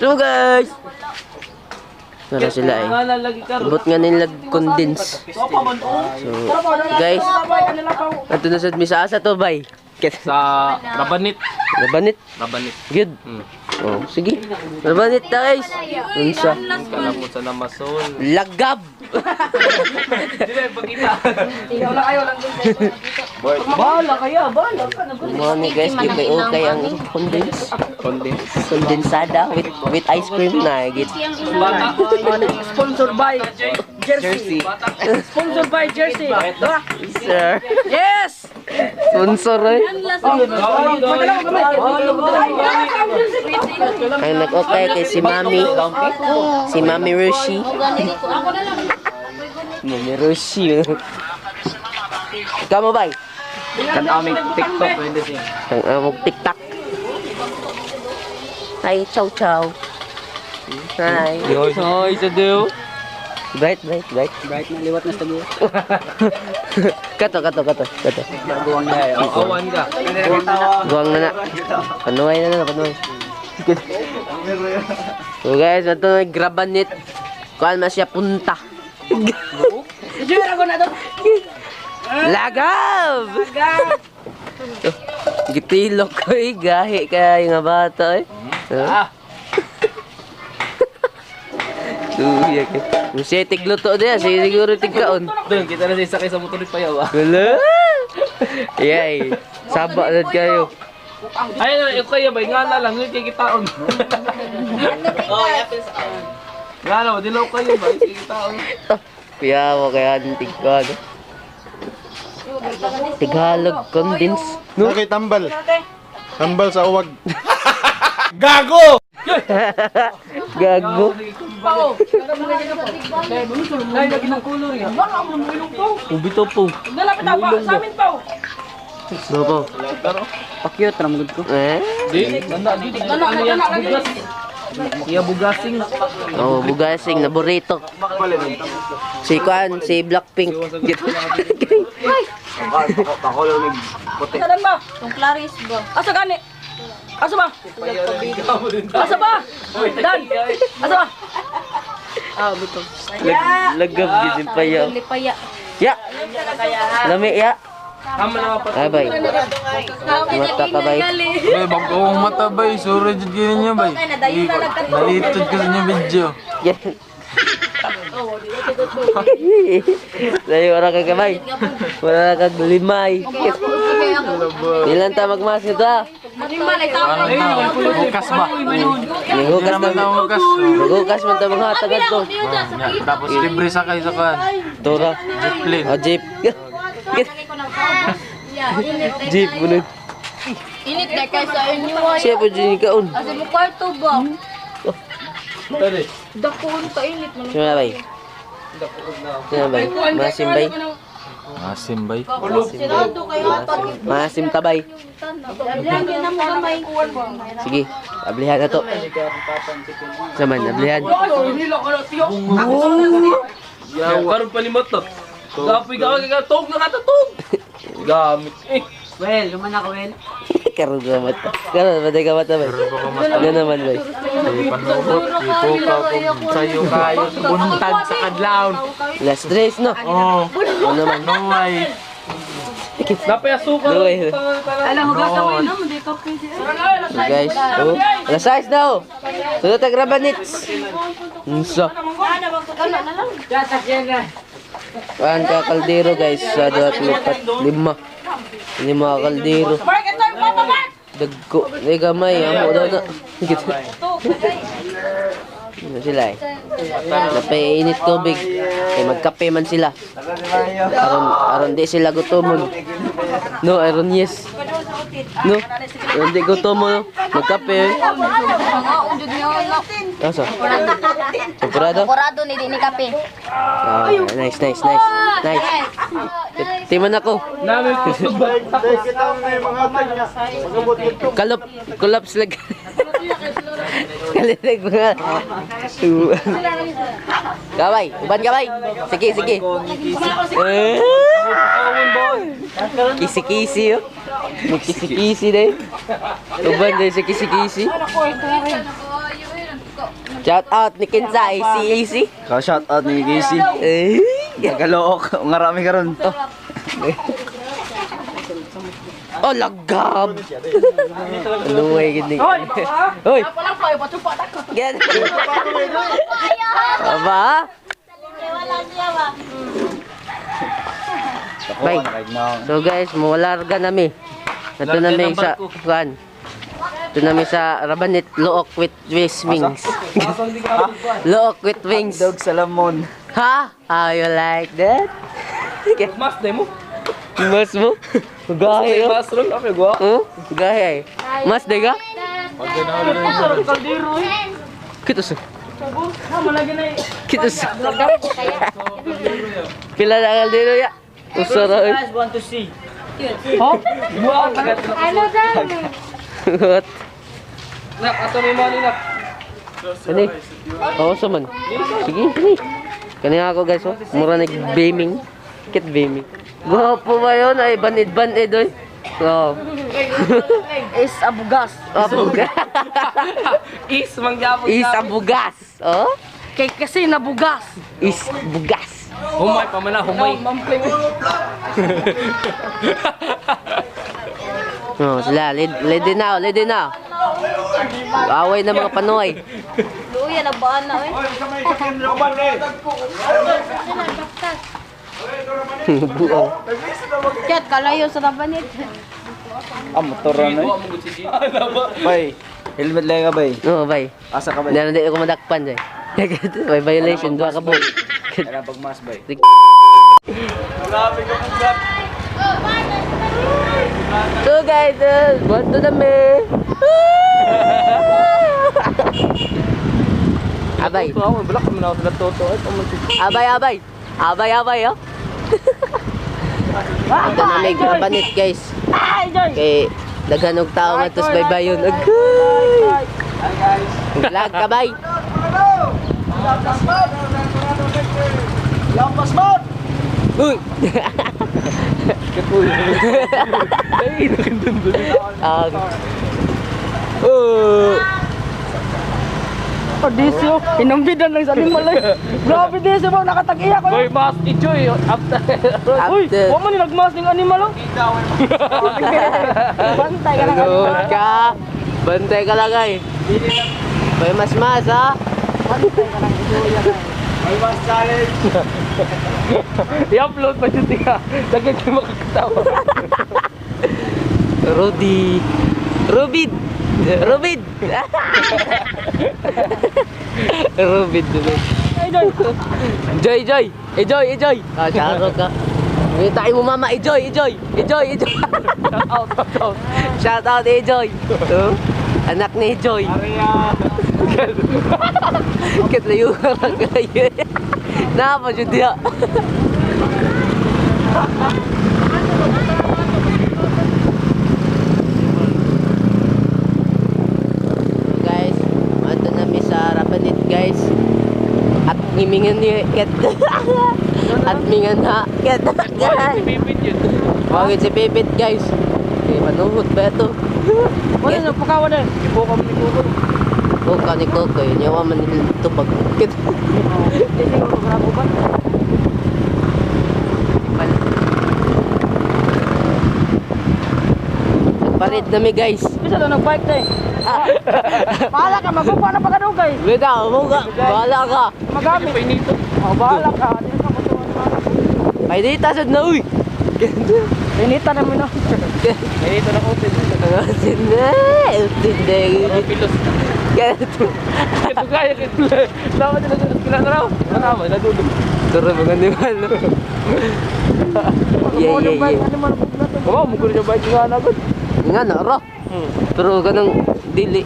So guys. Nara sila eh. Ibot nga nila condense. So guys, ato na sad mi sa asa to bay. Sa Rabanit. Rabanit. Rabanit. Good. Oh, sige. Rabanit ta guys. Unsa? Kalamot sa Namasol. Lagab. Dili pagkita. Bala kaya, bala ka. Mo ni guys, di kay okay ang condense. Condense. Kondensada with ice cream na git. Sponsored by Jersey. Sponsored by Jersey. Diba? Sir. Yes! Sponsor eh. Ang nag-okay kay si Mami. Si Mami Roshi. Mami Roshi. Kamo bay? Kan aming TikTok pwede siya. Ang amog TikTok. Hi, chow chow. Hi. Hoy, sa do. Bright, bright, bright. Bright na liwat na sa tago. Kato, kato, kato, kato. Guwang na eh. Awan ka. Guwang na na. Panuay na na, panuay. So guys, ito na grabanit. Kuan man siya punta. Junior ako na to. Lagab! Gitilok ko eh, gahi kaya yung nga bata eh. Ah! Tuya kay. Kung siya tigluto diya, siya siguro tigkaon. Doon kita na sa sakay sa motor ni Payaw ah. Wala! Yay! Saba na kayo. Ay na, yung kaya ba nga na lang yung kay kitaon. Nga na, dilaw kayo ba kay kitaon. Kuya mo kaya tigkaon. Tagalog condense. No? Okay, tambal. Tambal sa uwag. Gago! Ay, lagi ng kulor yan. Ubi to po. Nalapit ako sa amin pa. No po. Pakyut, ramgod ko. Eh? Di, nanda di. Ano yan? Bugas. Iya bugasing. Oh, bugasing na burrito. Si Kwan, si Blackpink. Gitu. Sadan ba? Yung Clarice ba? Asa gani? Asa ba? Asa ba? Dan! Asa ba? Ah, buto. Lagab gid yung payaw. Lipaya. Ya. Lami ya. Tama na pa. Ay bay. Mata ka bay. Bay, bago akong mata bay. Sorry, jud gini niya bay. Ay, nadayon na nagkato. Nalitod kasi niya video. Yan. Layo ora ka kabay. Wala kag limay. Ilan ta magmas nito ah? Bukas ba? Naghugas Naman na. na bukas. Naghugas man ta mga tagad to. Tapos libre sa kayo sa kan. Tora. Jeep plane. Oh, jeep. Jeep bunod. Init na kay sa inyo. Siya po dyan kaon. Asa mo kwarto ba? Tari. Dakon ka init man. Siya bay. Siya bay. Masim bay. Asim bay. Sirado kayo pag Masim tabay. Ablihan na mo gamay. Sige, ablihan na to. Saman, ablihan. Karon pa ni mata. Gapoy ka ka tog na ka tog. Gamit eh. Well, luman ako, well. Karon ka mata. Karon ba ka mata bay? Ano naman bay? Panuhot. Ipo ka kung sayo kayo. Buntag sa kadlawon. Last tres no. Oh. Ano naman? No way. Napay asukal. Luway. Alam mo, gagawin na, hindi ka pwede. So guys, oh, alas 6 na oh. Sunod ang grabanits. Unsa? Kuan ka kaldero guys, sa 2 3 4 5. Lima ka kaldero. Mark, ito yung papa, Mark! Dagko, ni gamay amo daw na. Gitu. Ano sila eh. Napay-init tubig. Kay magkape man sila. Aron aron di sila gutomon. No, aron yes. No. Aron di gutomon. No. Magkape eh. Asa? Champurado? Kurado ni di ni kape. Ah, nice, nice, nice. Nice. Timan ako. Namin kusog ba? Kita mo na yung mga tag niya. Pagabot dito. Kalop, collapse lag. Kalinig mga. Kabay, uban kabay. Sige, sige. Eh. Kisi-kisi oh. May kisi-kisi deh. Uban deh sa kisi-kisi. Shout out ni Kinsa, AC. Ka shout out ni Casey. Eh. Nagalook, ngarami karon. Oh, lagab. Luway gid ni. Hoy. Gan. Aba. Bye. So guys, mularga nami. Ito nami sa kuan. Ito nami sa Rabanit Look with Wings. Look with wings. Dog salamon. Ha? How you like that? Mas na mo. Mas mo? Gahe oh. Mas ron ako gwa. Oh, gahe ay. Mas dega? Kita sa. Kita sa. Pila na kaldero ya? Usara oy. Want to see. Ano daw? What? Nak, ato may money nak. Kani? Oo, sa man. Sige, sige. Kani ako guys, oh. Mura nag beaming. Kit beaming. Gwapo ba yun? Ay, banid-banid oy. Oh. Is abugas. Abugas. Is manggapon. Is abugas. Oh? Kay kasi nabugas. Is bugas. Humay pa man na, humay. Oh, sila. Lady now, lady now. Away na mga panoy. Luya na ba na eh? Buong. Chat, kalayo sa Rabanit. Ah, motor na eh. Bay, helmet lang ka bay. Oo, bay. Asa ka bay? Meron din ako madakpan, day. May violation, duha ka po. Kailangan pagmas bay. So guys, buhat na kami. Abay. Wala kami na sila toto. Ay, Abay, abay. Abay, abay, oh. Ito na may grabanit, guys. Kay daghan og tao nga tos baybayon. Agay. Vlog ka bay. Lampas mo! Uy. Ang Oh. Oh, Desio. Inumbidan lang sa animal eh. Grabe Desio ba nakatag-iya ko. Boy, mas enjoy after. Uy, After. wa man ni nagmas ning animal oh. Bantay ka lang. Good ka. Bantay ka lang ay. May mas-mas ha. I-upload pa dyan tiga. Daghan kayo makakatawa. Rudy. Rubid. Rubid. Rubid. Joy, Joy. Enjoy, enjoy. Ah, charo ka. Tayo mo mama, enjoy, enjoy. Enjoy, enjoy. Shout out, shout out. Shout out, enjoy. Oh, anak ni Joy. Kat layo ka lang kayo. Napa jud diha. Guys, ando nami sa Rabanit guys. At ngimingan ni ket. At mingan ha. Ket. Si Bibit yun. Bakit si Pipit guys? Eh, manuhot ba ito? Wala na pakawa na. Ipo kami ni Kuko. Buka ni Coco, yun yung man tupag. Desio grabe ba? Nagpalit nami guys. Bisa daw nagbike tay. Bahala ka magupa na pagkadugay. Wait ah, mo ka. Bahala ka. Magamit. Painito. Oh, bahala ka. Di ka matuwa. Painita sad na uy. Pinita na mo no. Painito na konti. Sinde, sinde. Pilos. Ito kaya. Tama nila sila na raw. Ano ba? Nadudog. Turo mga animal. Yeah, yeah, yeah. Kamo, muguro siya bike nga na gud. Nga na ra. Pero ganang dili.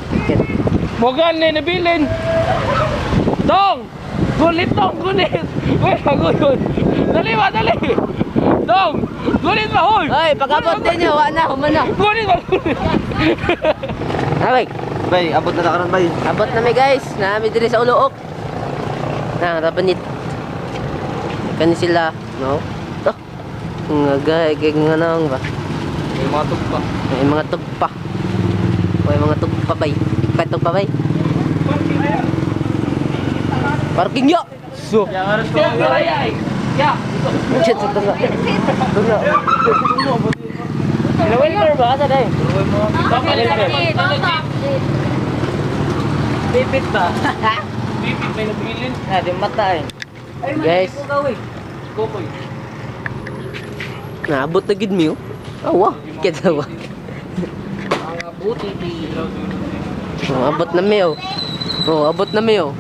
Mogan ni nabilin. Dong! Gulit dong, gulit. Uy, maguyon. Dali ba, dali. Dong! Gulit ba, hoy! Ay, pag-abot din niya, wa na, human na. Gulit ba, gulit. Abay, Bay, abot na ta karon bay. abot na mi guys. Naami diri sa Uluok. Na, Rabanit. Kani sila, no? Oh. Nga gay kay nga nang ba. May mga tugpa. May mga tugpa. May mga tugpa bay. Kay tugpa bay. Parking ya. So. Ya. Shit, sa tunga. Tunga. Wilmer ba? Asa day? Pipit ba? Pipit may nabilin. Na, di mata eh. Guys, Kokoy. naabot na gid mi oh. Awa, kita ba? Oh, abot na mi oh. Oh, abot na mi oh.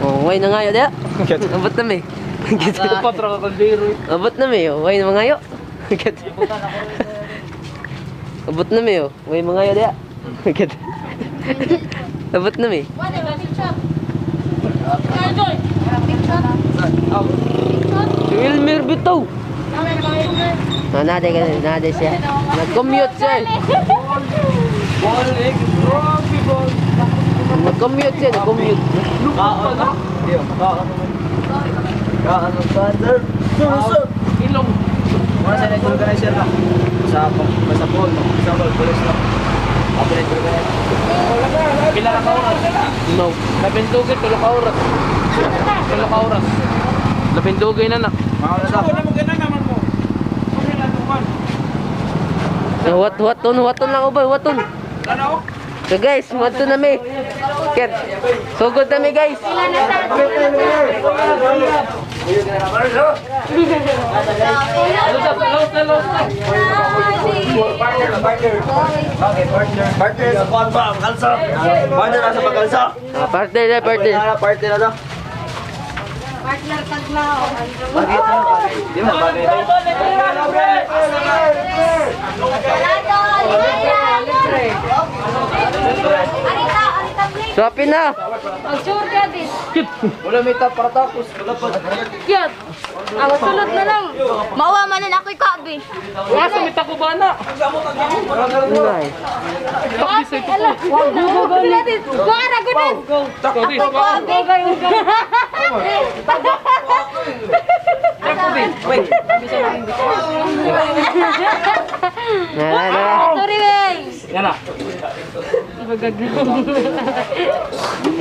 Oh, way na ngayo dia. Abot na mi. Upat ra ka kaldero. Abot na mi oh. Way na mangayo. Abot na mi oh. Way mangayo dia. Abot na mi. Si Wilmer bitaw. Ah, nade ka nade siya. Nag-commute siya. Eh. Nag-commute siya, nag-commute. Ilong. Wala sa nag-organizer na. Sa sa phone, sa phone, police na. Ako nag-organizer. Pila ka oras? No. Labindugay, tulo ka oras. Tulo ka oras. Labindugay na na. Wat waton waton lang ubay, waton. So guys, waton na mi. Ket. Sugod na mi guys. Los na, los na. Partner sa kwan ba? Kalsa. Partner na sa pagkalsa. Ah, partner na, partner. Partner na to. Partner taglao. Di ba bagay na? Arita, arita play. Swapin na. Mag-sure ka din. Wala may tap para tapos. Wala pa. Cute. Ang sulod na lang. Mawa man na ako'y kabi. Asa may takubana? Nay. Takbis ito po. Mga ragunan. Sorry. Na na na. Sorry, Weng. Yan na.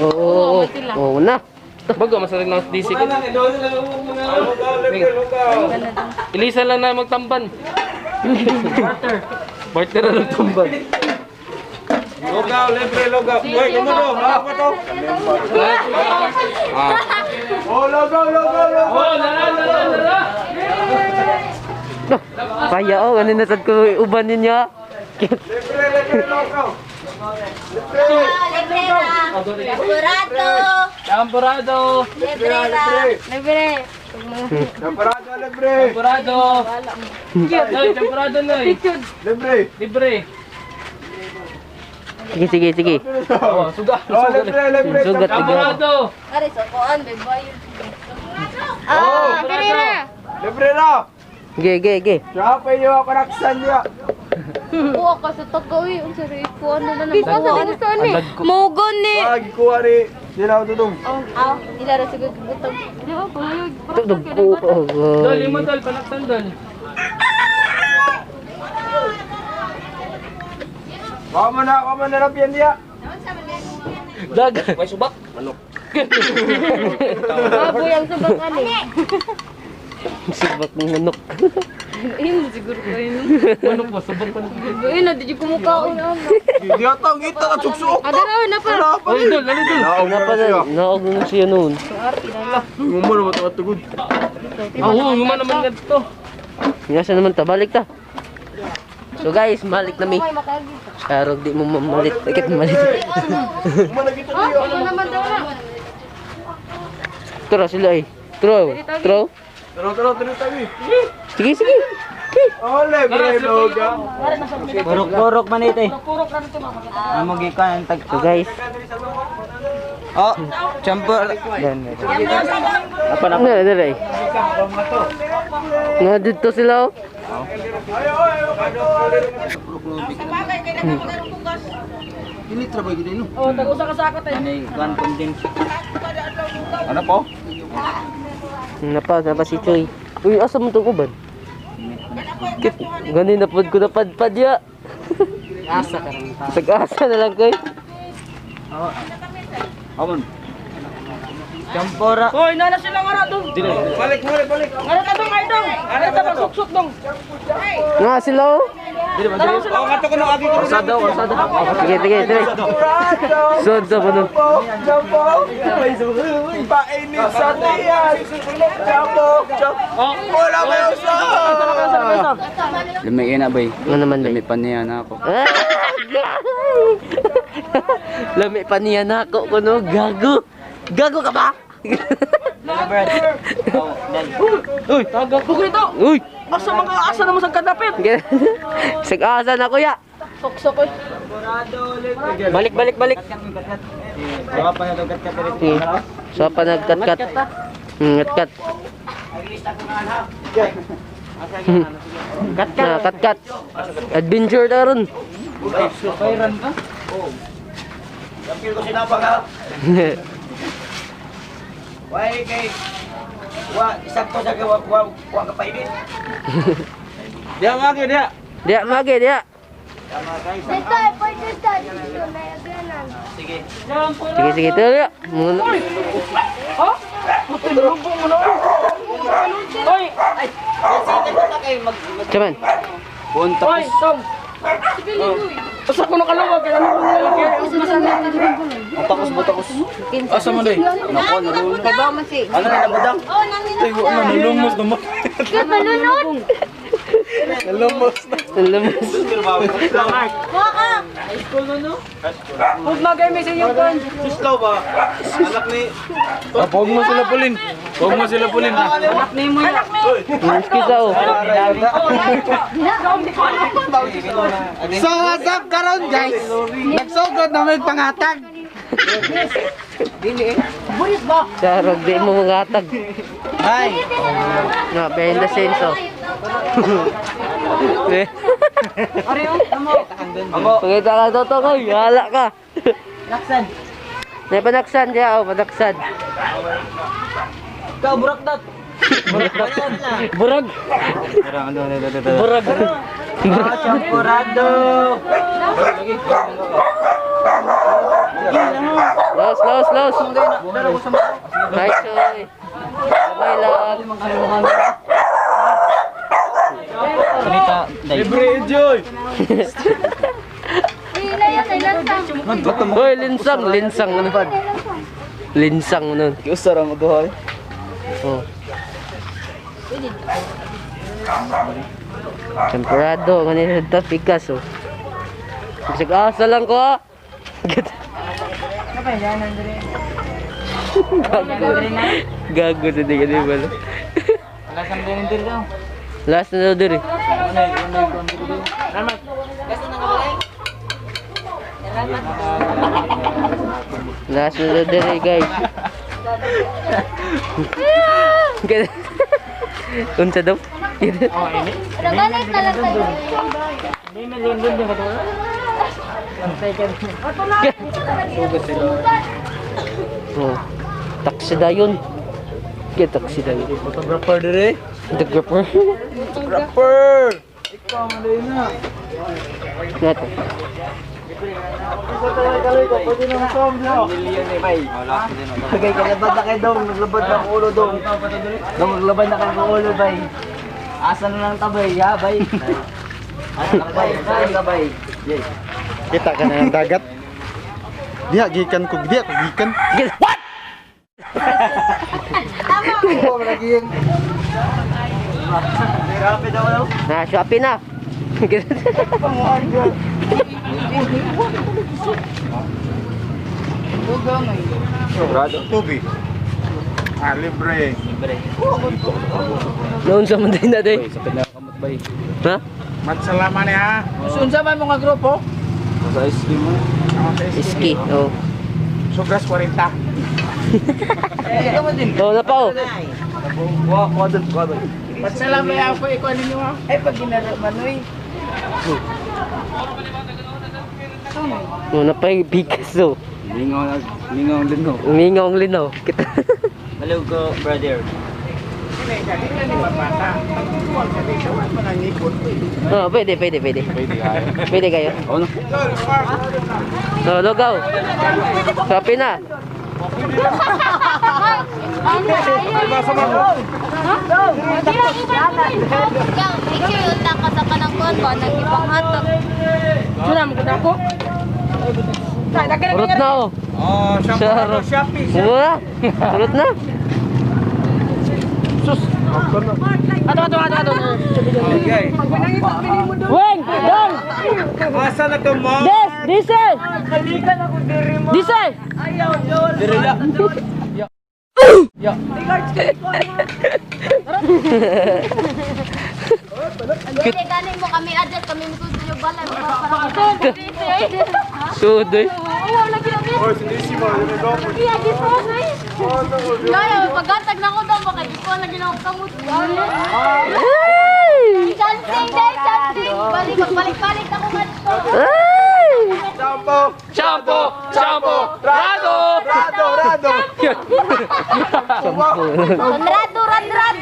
Oo, oo, oo. Oo na. Bago masalag ng DC ko. Ilisa lang na magtamban. Barter. Barter na nagtamban. Lugaw, libre lugaw. Uy, kumuno, hawak to. Oh, lugaw, lugaw, lugaw. Oh, nara, nara, nara. No. Kaya oh, ano na sad ko uban niya. Libre, libre lugaw. Libre na. Apurado. Champorado. Libre na. Libre. Champorado, libre. Champorado. Noy, champorado, Noy. Libre. Libre. Sige, sige, sige. Oh, suga. Oh, libre, libre. Sugat siguro. Champorado. Ari, sokoan, big boy. Ah, dali na. Libre na. Sige, sige, sige. Siya pa yung karaksan niya. Kuha ka sa tagawi. Ang sarili ko. Ano na naman? Bisa sa gusto ni. Mugon ni. Ah, gikuha ni. Sila tutong. Aw, ila ra siguro butang. Di ba pangayog? Tugtog ko. Dol, lima dol, panaksan dol. Wama na rapian niya. Dag. May subak. Manok. Baboy ang subak ani. Subak ng manok. Ayun siguro ko yun. Manok ba? Subak pa. Ayun na di ko mukaon ano. Hindi ata, ang ita ka suksok. Ada raw na pa. Oy, dol, ano dol? Naog Na na pala, siya. naog na siya noon. Ngumo na matutugod. Ah, oo, nguma naman ganito. Nasa naman ta, balik ta. So guys, balik na mi. Pero di mo mamalit. Bakit malit? Ngumo na kita niya. Ano naman daw na. Tara sila eh. Tara, tara. Tara, tara, tara, tabi. Sige, sige. Sige. Oh, libre lugaw. Purok-purok man ito eh. Amo gikan tag. So guys, Oh, champor. Apa na? na, na, na. Na dito sila oh. Oh, tag-usa ka sa ako tayo. Ano kan content. Ano po? Napa, napa si Choy. Uy, asa mo tong uban? Kit, ganin na pod ko na padpad ya. Asa ka rin. Tag-asa na lang koy. Amon. Champora. Hoy, nana sila nga ra dong. Balik, balik, balik. Nga ra dong ay dong. Nga ra dong suksok dong. Nga sila oh. Oh, kato ko no agi ko. Kasada, kasada. Sige, sige, sige. Sod sa puno. Painit sa tiyan. Jambo, jambo. Wala kayo sa. Lami na bay. Ano naman bay? Lami pa niya na ako. Ah, lami pa niya na ako kuno gago. Gago ka ba? Uy, taga ko dito. Uy. Asa mga asa na mo sa kadapit? Sag-asa na kuya. Suksok oy. Balik, balik, balik. Sige. So pa nagkat-kat. Kat-kat. Na, kat-kat. Adventure ta ron. Kampil ko sinapag ha. Why kay wa isakto sa wa wa wa ka painit. Diya magi diya. Diya magi diya. Dito, pwede ta dito na yaglanan. Sige, sige, tuloy. Muna. Ha? Puti lubong mo na. Oy, ay, Chaman. Punta oy, Tom. Asa ko nakalawag kay ano ko nilalagay. Takos mo takos. Asa man day? Nako, nalulunod. Ano na nabudang? Oh, nanginap Nalumos na mo. Malunod. Nalumos na. Lamas. Waka. Huwag magay may sa iyong kan. Sislaw ba? Anak ni Huwag mo sila pulin. Huwag mo sila pulin. Anak ni mo yan. Excuse oh. So what's up karon guys? Nagsugod na may pangatag. Charog di mo mangatag. Hi. No, behind the scenes oh. Pakita ka toto ko, hala ka. Laksan. May panaksan diya oh, panaksan. Ka burak dat. Burag. Burag. Champurado. Los, los, los. Nice oy. Bye lang. Sunita, day. Libre enjoy. Ila yan, ilansang. Hoy, linsang, linsang ano ba? Linsang nun. Kiusa ra mo duhay. Oh. Temperado, ganito sa pikas oh. Bisag asa lang ko ah. Gago. Gago sa di ka di ba? Last na daw diri. Last na daw diri guys. Unsa daw? Raganit na lang tayo. Oh. Taxi dayon. Kaya taxi dayon. Photographer dire. Photographer. Photographer. Ikaw man din na. Nato. Okay, kalabad na kay Dong, naglabad na ang ulo Dong. Dong, naglabad na kay ulo bay. Asa na lang tabay, ha bay. Asa na bay, asa na bay. Yes. Kita ka na ng dagat. Diha gikan ko, diha ko gikan. What? Grabe daw daw. Na, Shopee na. Tubi. Ah, libre. Libre. Noon sa manday na day. Sakit na kamot bay. Ha? Magsalaman ha. Unsa man mga grupo? Sa ice cream mo. Iski. Oh. Sobras 40. Oh, na pa oh. Wa, kuha dun, kuha dun. Magsalaman ako ikaw ninyo ha. Ay pag ginaro manoy. Oh, na pa yung bigas oh. Lingaw na, lingaw ang linaw. Umingaw ang linaw. Kita. Hello ko, brother. Oh, pwede, pwede, pwede. Pwede kayo. Oh no. No, lugaw. Shopee na. Yang, picture yung taka sa kanang kuan ba nagipanghatag. Suna mo gud ako. Urot na oh. Oh, Sarap. Shopee. Wala. Urot na. Ato ato ato ato. Okay. Weng, dong. Asa na ka mo? Des, diesel. Diesel. Dili gani mo kami adjust kami mo yung balay para Sudoy. Oo, lagi na Iya, dito ay. Gaya, paggatag na ko daw baka di ko lagi na ako kamot. Chancing dai, chancing. Balik balik-balik ako ngadto. Ay! Shampoo. Shampoo! Shampoo! Rado! Rado, rado. Rado, rad, rad.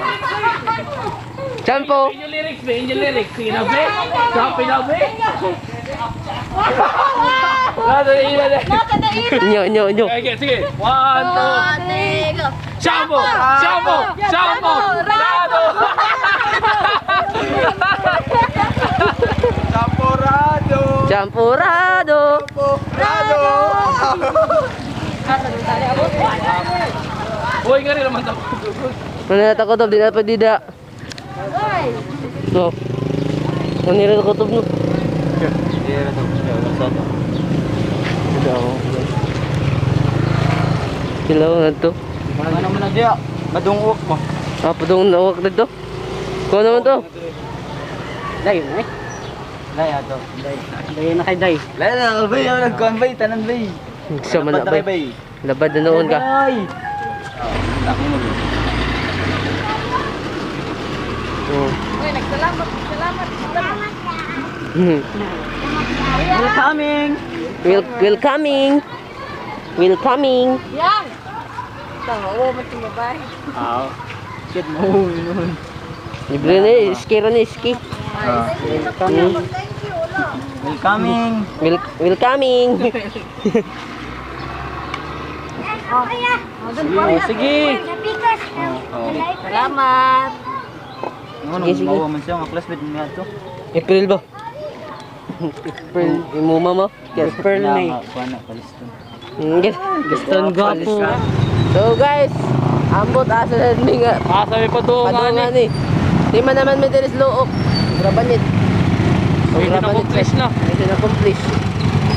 Shampoo. Inyo lyrics, be. Inyo lyrics. Sige na, be. Shopee na, be. Rado, ina na. Nakadaina. Inyo, inyo, inyo. Okay, sige. One, two. One, three, go. Shampoo! Shampoo! Shampoo! Rado! Shampoo, rado. Shampoo rado. Rado. Uy, nga rin naman ako. Ano na takotob, di na pwede da. No. Ano nila takotob no? Kilaw na to. Ano man na diya? Madungok mo. Ah, padung nawak dito. Kuha naman to. Day na eh. Day ato. Day. Day na kay day. Lay na bay, ako nagkuan bay, tanan bay. Sa man Labad na kay bay. bay. Labad na noon ka. Ay. Ako mo. Oh. Uy, nagsalamot, salamat, salamat. We're coming. Will will coming. Will coming. Yang. Tawa mo tumabay. Ah. Shit mo. Libre na eh. Ski ra na ski. We're coming. Will coming. Sige! Salamat. Ano, Sige, sige. mawa man siya, mga classmate niya to. April ba? April. Imo mama. April May. Kuan na, paliston. Gaston Gwapo. So guys, ambot asa na mi nga. Ah, sabi pa to, nga Padungan ni. ni. Di man naman may diris luok. Grabanit. Mission accomplished na. Mission accomplished.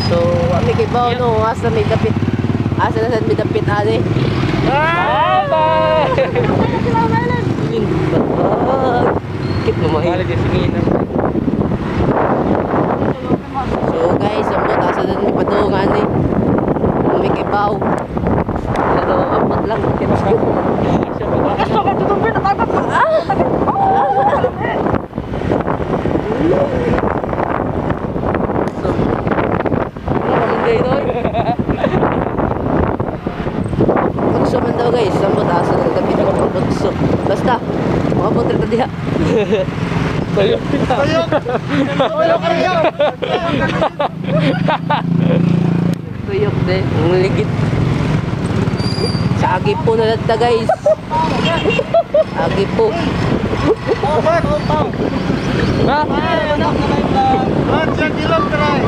So, ami kay bao no, asa may dapit. Asa na sad may dapit ani. Bye-bye! Kit mo Bale, di singin na. So guys, ambot asa na may padungan ni. Ami kay bao. Pero ambot lang. Gusto ka tutumbin na tagat. So, ano man noy? Putso man daw guys, ambot asa na dapit ang putso. Basta, maabot ra ta diha. Tayo. Tuyok kayo. Tuyok de, ang ligit. Sa agi po na ta guys. Agi po. Ha? Mark, siya kilom try.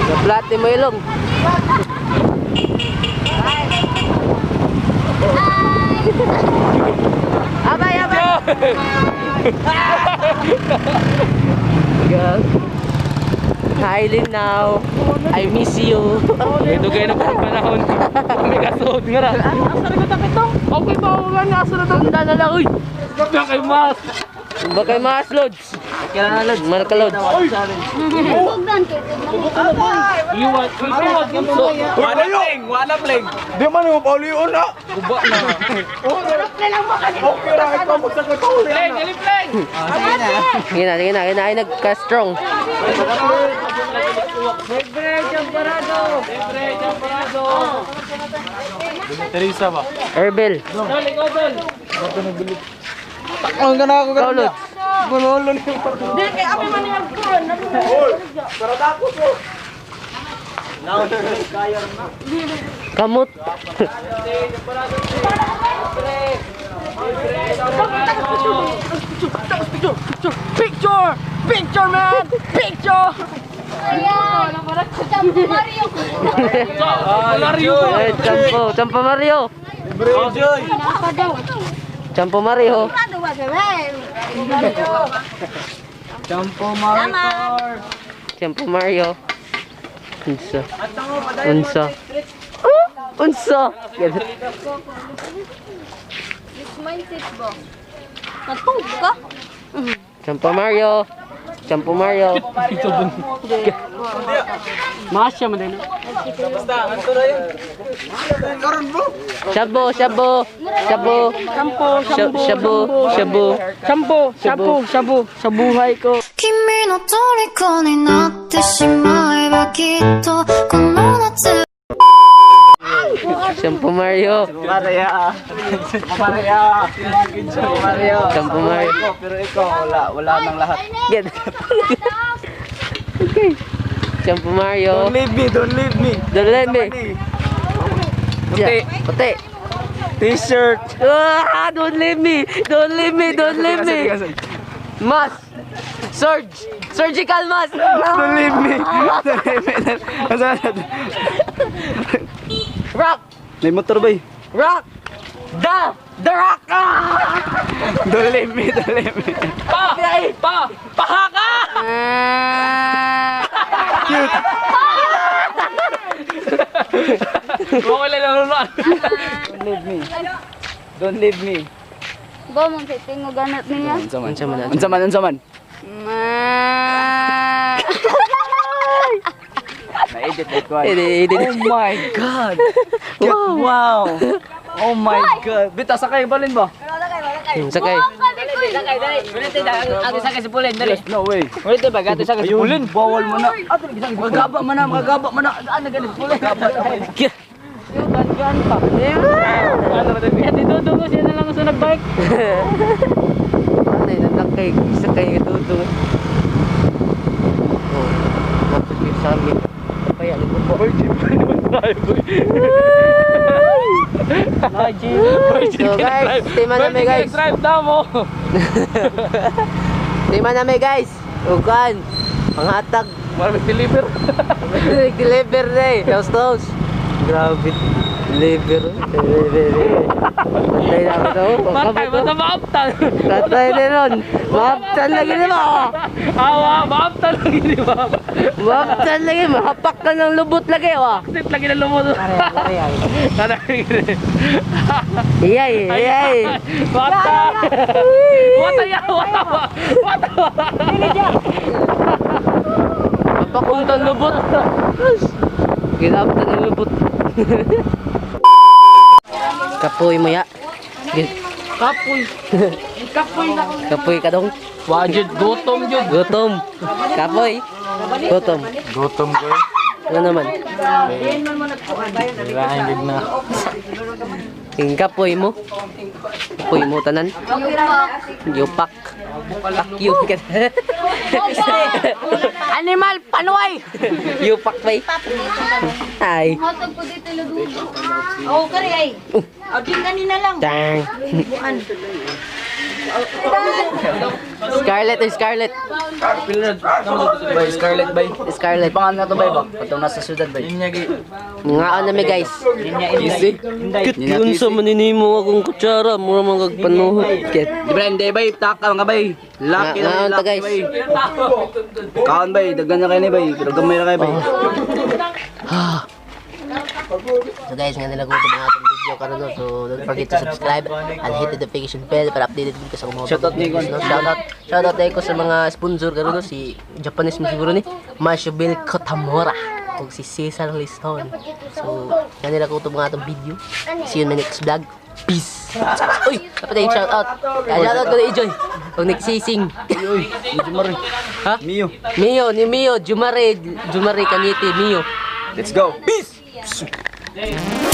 Sa plate mo ilong. Abay, abay. Girl. Hi, Lin now. I miss you. Ito kayo na pang panahon. Kami kasod nga ra. Asa na ko ito? Okay ba? Wala na. Asa na to? Tanda na lang, uy. Baka kay Mas. Baka mas loads. Kailangan na lods. Marka loads. Iwan. Iwan. So, Wala pling, wala pling. Di man mo paulion na. Guba na. Okay ra ikaw magsakot pauli. Pleng, dali pleng. sige na, sige na, sige na. Ay, nagka-strong. Libre, champarado. Libre, champarado. Teresa ba? Herbel. Dol, ikaw dol. Ang gana ako Ikaw, Lods. Gulolo ni. Di kay abi man ni magkuan. Pero tapos oh. Kamot. Picture! Picture, man! Picture! Ayan. Champo Mario. Mario. Eh, Champo, Champo Mario. Champo Mario. Champo Mario. Champo Mario. Unsa. Unsa. Oh, unsa. Mindset ba? Natug ka? Champo Mario. Champo Mario. Masya man din. Shabu, shabu. Shabu. Shampoo, shampoo, Shabu, shabu. Shampoo, shampoo, shampoo. Sa buhay ko. 君の虜になってしまえばきっとこの夏 Champo Mario. Maria. Maria. Mario. Champo Mario. Pero ikaw, wala. Wala nang lahat. Get. Okay. Champo Mario. Don't leave me, don't leave me. Don't let me. Puti. Puti. T-shirt. Ah, don't leave me. Don't leave me. Don't leave me. Mask. Surge. Surgical mask. Don't leave me. Don't leave me. Rock. May motor ba eh? Rock. The Rock. Ah! Don't leave me, don't leave me. Pa! Pa! Pahaka! Cute. Okay lang nanunuan. Don't leave me. Don't leave me. Ba, man sa tingo ganat niya. Unsa man? Unsa man, Unsa man? Unsa man? Na-edit like one. Edit, edit. Oh my God. Cute. Wow. Oh my God. Bita sakay balin ba? Sakay. Yes, no way. Wait, ba gato sa Ayun, bawal mo na. Magaba man na, magaba man na. Ano ganit pulin? Kaya dudong ko siya na lang sa nagbike. Ano yun, nakay, isa kayo dudong. Oh, mapagpip sa amin. Kaya, ligo po. So guys, tima na mi guys. Drive na mo. Tima na mi guys. Ukan. Panghatag. Para mag-deliver. Deliver na eh. Toast toast. Grabe. Deliver. Patay na ako to. Patay, basta maaptan. Patay na ron. Maaptan lagi na ba? Awa, maaptan lagi di ba? Maaptan lagi. Mahapak ka ng lubot lagi. Wah. Sit lagi na lumot. Tara, Iyay, iyay. Wata! Wata ya! Wata! Wata! Mapakuntan lubot. Ginaptan ng lubot. Kapoy mo ya. Kapoy. Kapoy na. Kapoy ka dong. Wajud, gutom jud. Gutom. Kapoy. Gutom. Gutom ko. Ano naman? Kailangan gid na. Yung kapoy mo. Kapoy mo tanan. Yupak. Pakyo. Animal panuay. Yupak pa eh. Ay. Hatag ko dito ila dugo. Oo, kari ay. Abin kanina lang. Dang. Scarlet, eh, Scarlet. Bay, Scarlet bay. Scarlet. Pangalan na to bay ba? Patong nasa syudad bay. Ngaon na mi guys. Easy. Cute yun sa maninimo akong kutsara. Mura mga kagpanuhot. Cute. Di ba hindi bay, taka mga bay. Lucky Nga- lang, ngaon ta, lucky guys. bay. Kaon bay, daghan na kayo ni bay. Pero gamay na kayo bay. So guys, nga nila ko itong mga atong video karon no. So don't forget to subscribe and hit the notification bell para updated din ka sa mga Shoutout bagong ni videos, no? Shoutout. Shoutout tayo ko sa mga sponsor karon no, si Japanese mo siguro ni Mashubil Kotamura ug si Cesar Liston. So, nga nila ko itong mga atong video. See you in my next vlog. Peace. Uy, dapat ay shoutout. Shoutout ko ni Ijoy. Ug Nick Sising. Uy, medyo mari. Ha? Mio. Mio, ni Mio, Jumare, Jumare Kaniti, Mio. Let's go. Peace. Peace.